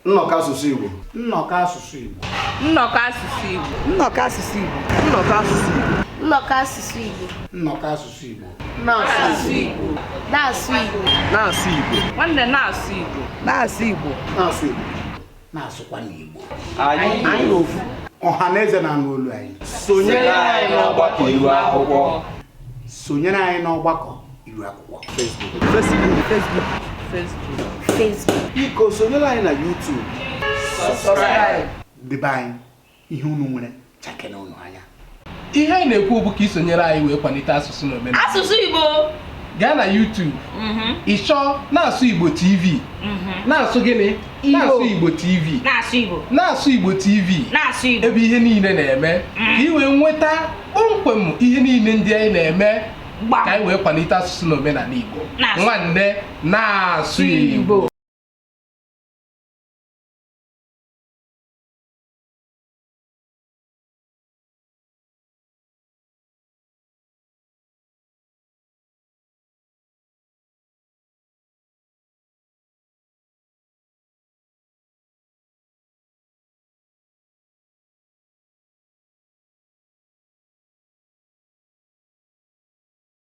Nnọkọ asụsụ Igbo. Nnọkọ asụsụ Igbo. Nnọkọ asụsụ Igbo. Nnọkọ asụsụ Igbo. Nnọkọ asụsụ Igbo. Nnọkọ asụsụ Igbo. Nnọkọ asụsụ Igbo. Na-asụ Igbo. Na-asụ Igbo. Na-asụ Igbo. Nwanne, na-asụ Igbo. Na-asụ Igbo. Na-asụ Igbo. Na-asụkwa n'Igbo. Anyị Anyị na ofu ọha na eze na-anụ olu anyị. Sonyere anyị n'ọgbakọ iru akwụkwọ. Sonyere anyị n'ọgbakọ iru akwụkwọ. Facebook. Facebook. Facebook. Facebook. Facebook. Biko sonyere anyị na YouTube. Subscribe. Ndị be anyị, ihe unu nwere chakene unu anya. Ihe anyị na-ekwu bụ ka ị sonyere anyị wee kwalite asụsụ na omenala asụsụ Igbo. Gaa na YouTube, ị chọọ Na-asụ Igbo TV. Na-asụ gịnị? Na-asụ Igbo TV. Na-asụ Igbo. Na-asụ Igbo TV. Na-asụ Igbo. Ebe ihe niile na-eme, ka ị wee nweta kpọmkwem ihe niile ndị anyị na-eme Gbam. ka anyị wee kwalite asụsụ na omenala Igbo. Na-asụ. Nwanne, na-asụ Igbo.